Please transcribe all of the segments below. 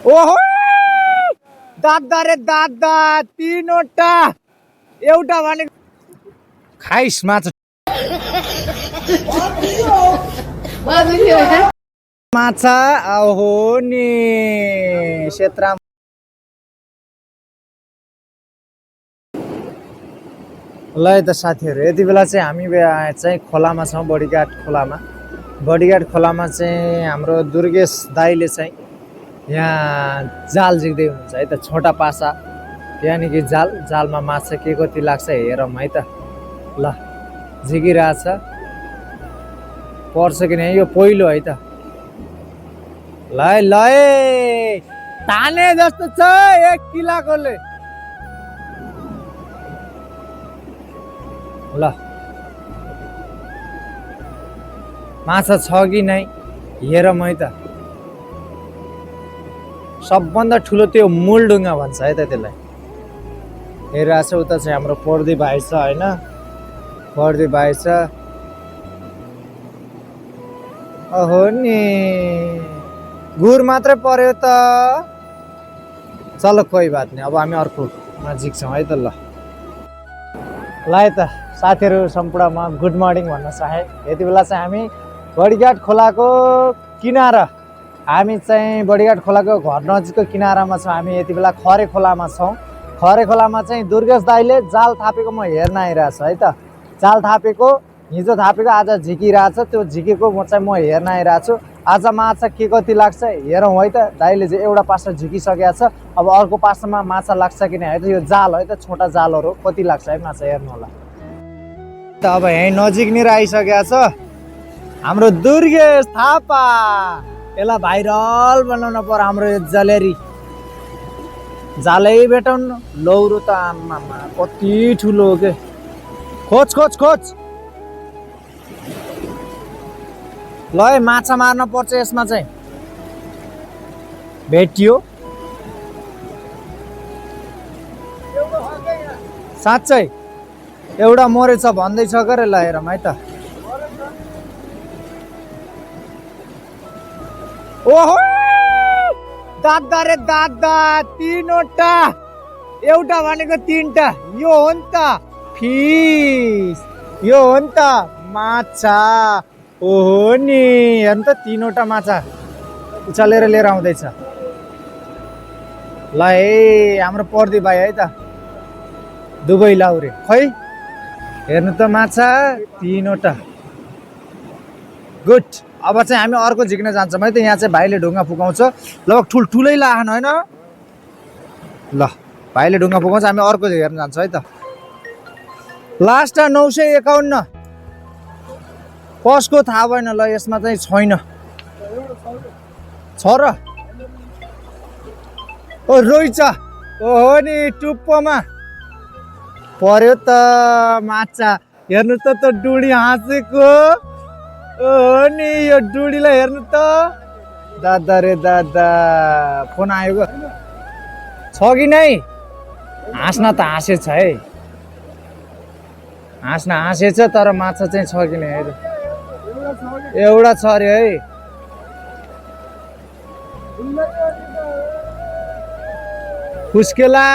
ओहो दादा रे दादा, तीनवटा एउटा भनेको खाइस माछा माछा ओहो नि क्षेत्र ल त साथीहरु, यति बेला चाहिँ हामी चाहिँ खोलामा छौँ, बडीघाट खोलामा। बडीघाट खोलामा चाहिँ हाम्रो दुर्गेश दाइले चाहिँ यहाँ जाल झिक्दै हुनुहुन्छ है त, छोटा पासा यानि कि जालमा माछा के कति लाग्छ हेरौँ है त। ल झिकिरहेछ, पर्छ कि नै यो पहिलो है त। ल ल ताने जस्तो छ 1 किलोकोले। ल माछा छ कि नै हेरौँ है त। सबभन्दा ठुलो त्यो मूलढुङ्गा भन्छ है त त्यसलाई। हेरिरहेको छ उता चाहिँ हाम्रो पर्दी भाइ छ होइन, पर्दी भाइ छ। ओहो नि गुर मात्रै पर्यो त। चलो कोही बात नहीं, अब हामी अर्कोमा झिक्छौँ है त। ल त साथीहरू सम्पूर्णमा गुड मर्निङ भन्न चाहे। यति बेला चाहिँ हामी बडीघाट खोलाको किनारा, हामी चाहिँ बडीघाट खोलाको घर नजिकको किनारामा छौँ। हामी यति बेला खरे खोलामा छौँ। खरे खोलामा चाहिँ दुर्गेश दाइले जाल थापेको म हेर्न आइरहेको छु है त। जाल थापेको हिजो थापेको आज झिकिरहेछ, त्यो झिकेको म हेर्न आइरहेको छु। आज माछा के कति लाग्छ हेरौँ है त। दाइले चाहिँ एउटा पासा झिकिसकेको छ, अब अर्को पासामा माछा लाग्छ कि नै है त। यो जाल है त, छोटा जालहरू कति लाग्छ है माछा हेर्नु होला त। अब यहीँ नजिक निर आइसकेको छ हाम्रो दुर्गेश थापा। यसलाई भाइरल बनाउन पर्यो हाम्रो यो जलेरी। जालै भेटाउनु लौरो त आमामा कति ठुलो हो के। खोज खोज खोज। ल माछा मार्न पर्छ यसमा चाहिँ। भेटियो साँच्चै एउटा मरेछ भन्दैछ गरे। ल हेरौँ है त। ओहो दादा रे दादा, तीनवटा एउटा भनेको 3टा। यो हो नि त फिस, यो हो नि त माछा। ओहो नि हेर्नु त 3वटा माछा उचालेर लिएर आउँदैछ। ल हाम्रो पर्दी भाइ है त, दुबई लाउरे खै। हेर्नु त माछा 3वटा। गुड। अब चाहिँ हामी अर्को झिक्न जान्छौँ है त। यहाँ चाहिँ भाइले ढुङ्गा फुकाउँछ। लगभग ठुलै लाहान होइन। ल भाइले ढुङ्गा फुकाउँछ, हामी अर्को हेर्न जान्छौँ है त। लास्ट 951 कसको थाहा भएन। ल यसमा चाहिँ छैन छ र। ओ रोइछ। ओहो नि टुप्पोमा पर्यो त माछा। हेर्नु त डुडी हाँसेको। ओहो नि यो डुडीलाई हेर्नु त। दादा रे दादा फोन आएको छ कि नै। हाँस्न त हाँसेछ है, हाँस्न हाँसेछ, तर माछा चाहिँ छ कि नै है त। एउटा छ अरे है। खुस्केला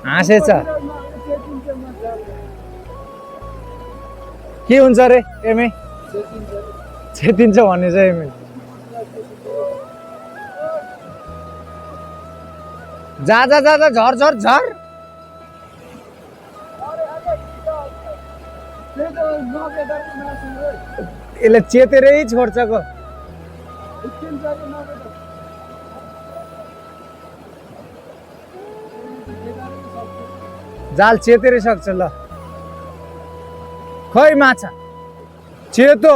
हाँसेछ। के हुन्छ रे एमे छेतिन्छ भन्ने चाहिँ एमे। जा जा जा जा झर झर झर। यसले चेतेरै छोड्छ को। जाल चेतेरै सक्छ। ल खै माछा चेतो।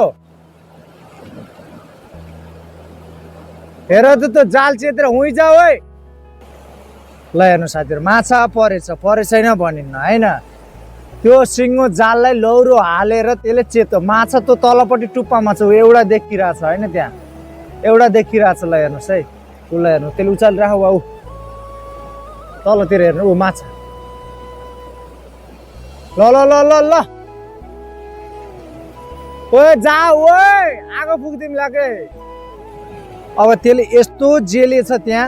हेर त जाल चेतेर हुँ जाऊ है। ल हेर्नु साथीहरु, माछा परेछ छैन भनिन्न हैन। त्यो सिङ्गो जाललाई लौरो हालेर त्यसले चेतो। माछा त तलपट्टि टुप्पामा छ, एउटा देखिरहेछ हैन, त्यहाँ एउटा देखिरहेछ। ल हेर्नुस् है, ल हेर्नु त्यसले उचालिराख ऊ तलतिर हेर्नु। ऊ माछा। ल ल ल ल ल ओए जा ओए आगो फुक्दिम लागे अब त्यसले यस्तो जेले छ त्यहाँ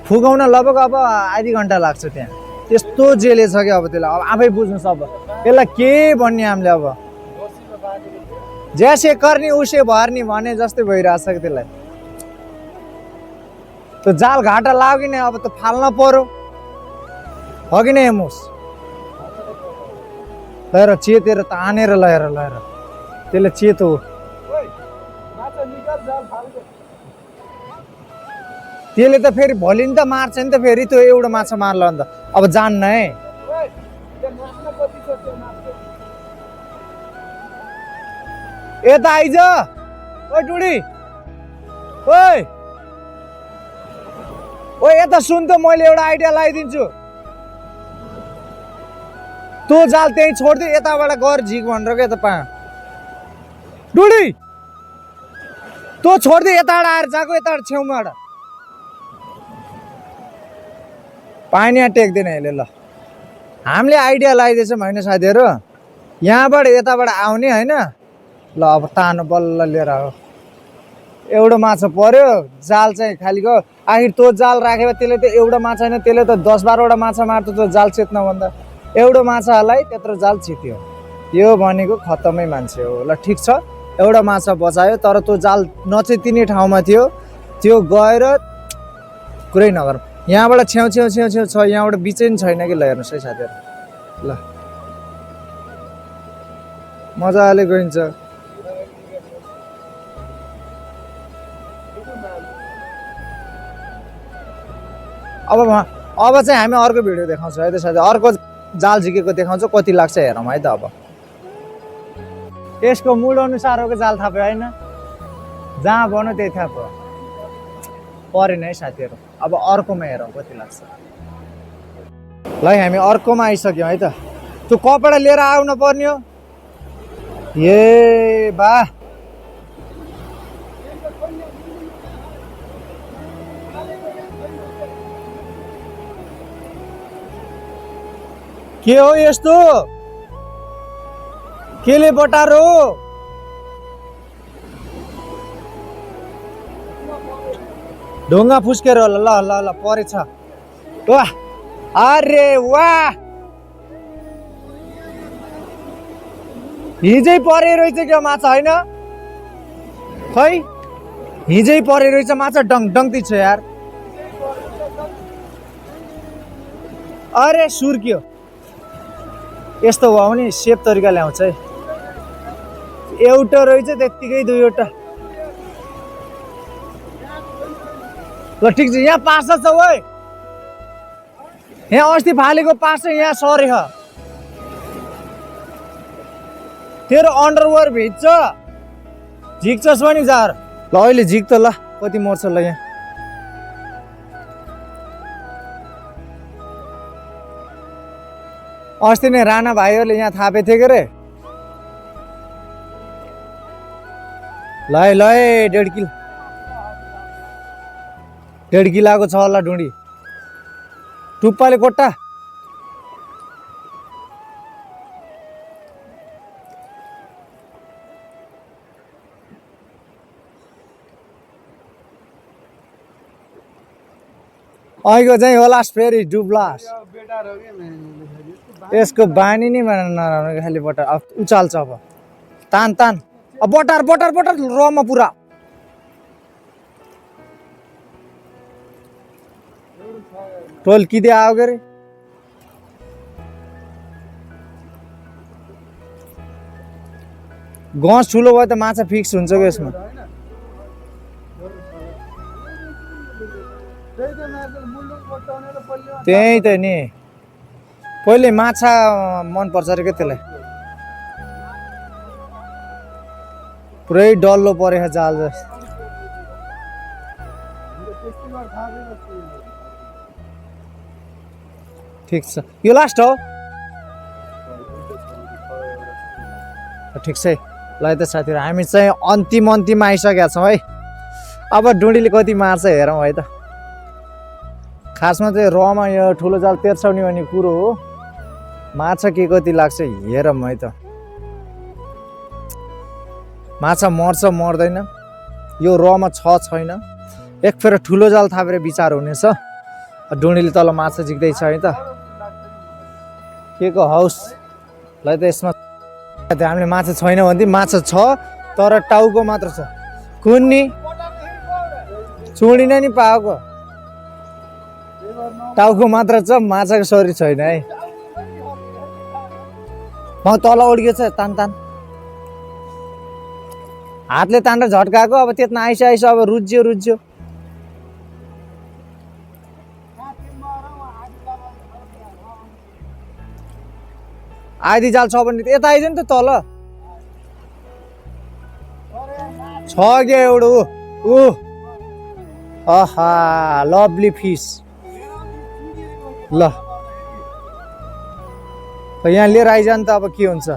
फुकाउन लगभग अब आधी घन्टा लाग्छ त्यहाँ त्यस्तो जेले छ कि अब त्यसलाई अब आफै बुझ्नुहोस् अब त्यसलाई के भन्ने हामीले अब जैसे गर्ने उसे भर्ने भने जस्तै भइरहेछ कि त्यसलाई त्यो जाल घाटा लाग्यो नि अब त फाल्न पर्यो हो कि नै हेर्नुहोस् लगेर चेतेर तानेर लगेर त्यसले चेतो त्यसले त फेरि भोलि नि त मार्छ नि त फेरि त्यो एउटा माछा मार्ला अन्त अब जान्न है यता आइज ओ टुडी ओइ ओ यता सुन त मैले एउटा आइडिया लगाइदिन्छु तँ जाल त्यही छोड्दियो यताबाट गएर झिक भनेर क्या यता पा टुडी तँ छोड्दियो यताबाट आएर जाको यताबाट छेउमाबाट पानी यहाँ टेक्दैन यसले ल हामीले आइडिया लगाइदिएछौँ होइन साथीहरू यहाँबाट यताबाट आउने होइन ल अब तानो बल्ल लिएर आऊ एउटा माछा पर्यो जाल चाहिँ खालिको आखिर तँ जाल राखेर त्यसले त एउटा माछा होइन त्यसले त 10-12वटा माछा मार्छ त जाल चेत्न भन्दा एउटा माछालाई त्यत्रो जाल चित्यो यो भनेको खत्तमै मान्छे हो ल ठिक छ एउटा माछा बचायो तर त्यो जाल नचेतिने ठाउँमा थियो त्यो गएर कुरै नगर यहाँबाट छेउ छ यहाँबाट बिचै नि छैन कि ल हेर्नुहोस् है साथीहरू ल मजाले गइन्छ अब चाहिँ हामी अर्को भिडियो देखाउँछौँ है त साथी अर्को जाल झिकेको देखाउँछौँ कति लाग्छ हेरौँ है त अब यसको मुड अनुसारको जाल थाप्यो होइन जहाँ बन्यो त्यही थाप्यो परेन है साथीहरू अब अर्कोमा हेरौँ कति लाग्छ ल हामी अर्कोमा आइसक्यौँ है त त्यो कपडा लिएर आउनु पर्ने हो ए बा के हो यस्तो केले बटारो ढुङ्गा फुस्केर होला ल ल ल परेछ वाह अरे वाह हिजै परे रहेछ क्या माछा होइन खै हिजै परे रहेछ माछा डङ्ती छ यार अरे सुर्क्यो यस्तो भयो भने सेप तरिका ल्याउँछ है एउटा रहेछ त्यत्तिकै दुईवटा ल ठिक छ यहाँ पार्छ छ ओइ यहाँ अस्ति फालेको पार्छ यहाँ सरे तेरो अन्डरवेयर भिज्छ झिक्छस् पनि जार ल अहिले झिक त ल कति मर्छ ल यहाँ अस्ति नै राणा भाइहरूले यहाँ थापे थिए के रे ल 1.5 किलोको छ होला ढुँडी टुप्पाले कोट्टा अहिलेको चाहिँ होला फेरि डुब्लास यसको बानी नै नराम्रो खालि बटार अब उचाल्छ अब तान अब बटार रमा पुरा टोल किदे आयो के रे गस ठुलो भयो त माछा फिक्स हुन्छ कि यसमा त्यही त नि पहिले माछा मन पर्छ अरे के त्यसलाई पुरै डल्लो परेको जाल जस्तो ठिक छ यो लास्ट हो ठिक छ ल त साथीहरू हामी चाहिँ अन्तिममा आइसकेका छौँ है अब डुँडीले कति मार्छ हेरौँ है त खासमा चाहिँ रमा यो ठुलो जाल तेर्साउने भन्ने कुरो हो माछा के कति लाग्छ हेरौँ है त माछा मर्छ मर्दैन यो रमा छैन। एक फेर ठुलो जाल थापेर विचार हुनेछ। डुँडीले तल माछा झिक्दैछ है त के को हौस ल त यसमा हामीले माछा छैन भन्दै माछा छ तर टाउको मात्र छ। कुन नि चुडिन नि पाएको टाउको मात्र छ माछाको शरीर छैन है। म तल उड्कियो छ तान तान हातले तानेर झट्काएको अब त्यत्न आइस अब रुज्यो आधी जाल छ भने यता आइज नि त तल छ के एउटा ऊ आहा लभली फिस ल यहाँ लिएर आइज नि त अब के हुन्छ।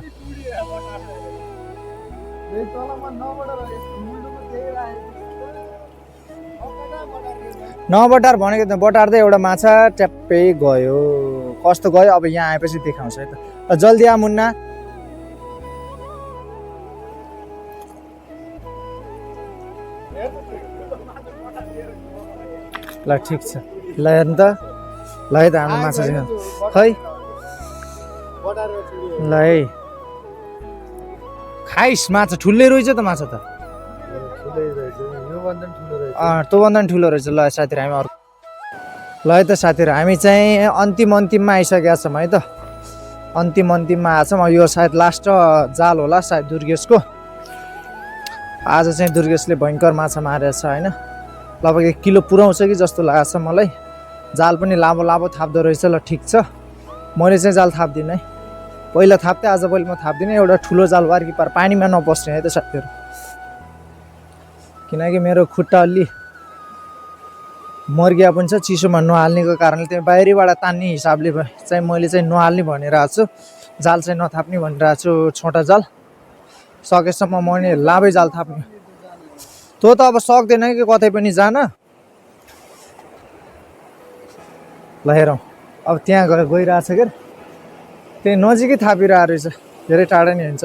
नबटार भनेको त बटार्दै एउटा माछा ट्याप्पै गयो। कस्तो गयो अब यहाँ आएपछि देखाउँछ है त। जल्दी आ मुन्ना ल ठिक छ ल हेर्नु त ल है त हाम्रो माछा खै ल है खाइस माछा ठुलै रहेछ त माछा त त्योभन्दा पनि ठुलो रहेछ। ल साथीहरू हामी अर्को ल है त साथीहरू हामी चाहिँ अन्तिममा आइसकेका छौँ है त। अन्तिममा आएछौँ। यो सायद लास्ट जाल होला सायद दुर्गेशको। आज चाहिँ दुर्गेशले भयङ्कर माछा मारेछ होइन। लगभग 1 किलो पुऱ्याउँछ कि जस्तो लागेको छ मलाई। जाल पनि लामो थाप्दो रहेछ। ल ठिक छ मैले चाहिँ जाल थाप्दिनँ है। पहिला थाप्थेँ आजभोलि म थाप्दिनँ। एउटा ठुलो जाल वार्की पार पानीमा नबस्ने है त साथीहरू किनकि मेरो खुट्टा अलि मर्गिया पनि छ चिसोमा नहाल्नेको कारणले त्यहाँ बाहिरबाट तान्ने हिसाबले चाहिँ मैले चाहिँ नहाल्ने भनिरहेको छु। जाल चाहिँ नथाप्ने भनिरहेको छु। छोटा जाल सकेसम्म मैले लामै जाल थाप्ने। त्यो त अब सक्दैन कि कतै पनि जान। ल हेरौँ अब त्यहाँ गइरहेछ के त्यही नजिकै थापिरहेको रहेछ। धेरै टाढा नि हुन्छ।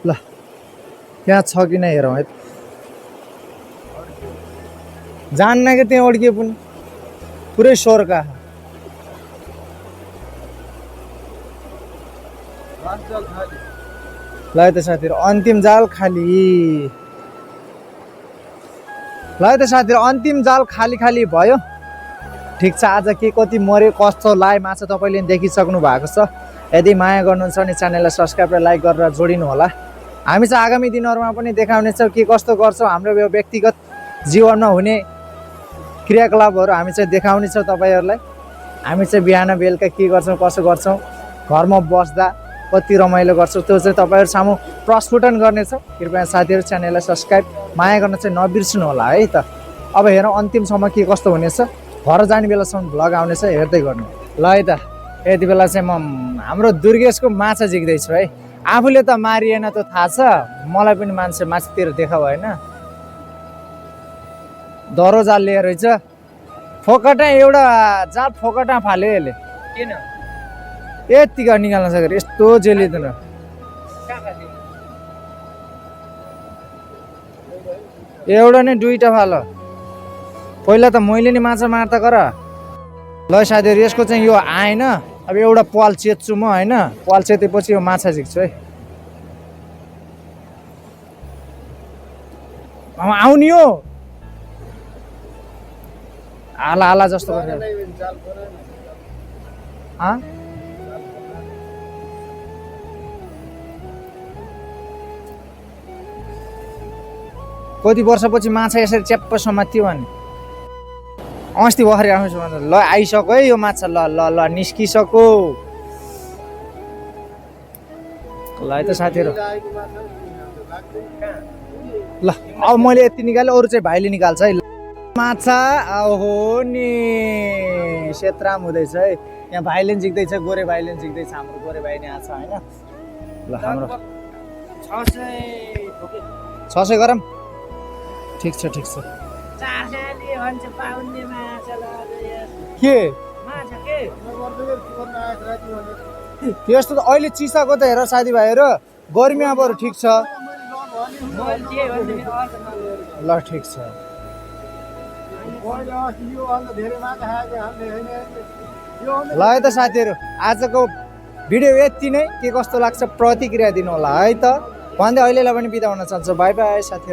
ल त्यहाँ छ कि नै हेरौँ है त। जान्न कि त्यहाँ अड्कियो पनि पुरै सोरका। ल है त साथीहरू अन्तिम जाल खाली। ल है त साथीहरू अन्तिम जाल खाली भयो। ठिक छ आज के कति मऱ्यो कस्तो लाग्यो माछा तपाईँले देखिसक्नु भएको छ। यदि माया गर्नुहुन्छ भने च्यानललाई सब्सक्राइब र लाइक गरेर जोडिनु होला। हामी चाहिँ आगामी दिनहरूमा पनि देखाउनेछौँ के कस्तो गर्छौँ। हाम्रो यो व्यक्तिगत जीवनमा हुने क्रियाकलापहरू हामी चाहिँ देखाउनेछौँ तपाईँहरूलाई। हामी चाहिँ बिहान बेलुका के गर्छौँ कसो गर्छौँ घरमा बस्दा कति रमाइलो गर्छौँ त्यो चाहिँ तपाईँहरू सामु प्रस्फुटन गर्नेछौँ। कृपया साथीहरू च्यानललाई सब्सक्राइब माया गर्न चाहिँ नबिर्सनु होला है त। अब हेरौँ अन्तिमसम्म के कस्तो हुनेछ। घर जाने बेलासम्म भ्लग आउनेछ हेर्दै गर्नु ल है त। यति बेला चाहिँ म हाम्रो दुर्गेशको माछा झिक्दैछु है। आफूले त मारिएन त थाहा छ मलाई पनि मान्छे माछातिर देखा भएन। दरो जाल लिएर रहेछ फोकटा एउटा जाल फोकटा फाल्यो यसले किन यतिका निकाल्न सकेर यस्तो जेलिँदैन। एउटा नै दुईटा फालो पहिला त मैले नि माछा मार्दा गर। ल साथीहरू यसको चाहिँ यो आएन। अब एउटा पाल चेत्छु म होइन। पाल चेतेपछि यो माछा झिक्छु है। आउने हो आला जस्तो गरेर कति वर्षपछि माछा यसरी च्याप्प समात्यो भने अस्ति भर्खरै आउँछु भन्दा ल आइसक्यो है यो माछा। ल निस्किसक्यो। ल है त साथीहरू ल अब मैले यति निकालेँ अरू चाहिँ भाइले निकाल्छ है। माछा ओहो नि सेत्राम हुँदैछ है। यहाँ भाइले पनि झिक्दैछ गोरे भाइले पनि झिक्दैछ। हाम्रो गोरे भाइ नै आएको छ होइन। ल हाम्रो 600 गरौँ। ठिक छ के त्यस्तो त अहिले चिसाको त हेर साथीभाइहरू गर्मीमा बरु ठिक छ। ल ठिक छ ल है त साथीहरू आजको भिडियो यति नै के कस्तो लाग्छ प्रतिक्रिया दिनु होला है त भन्दै अहिलेलाई पनि बिदा हुन चाहन्छु बाई बाई साथीहरू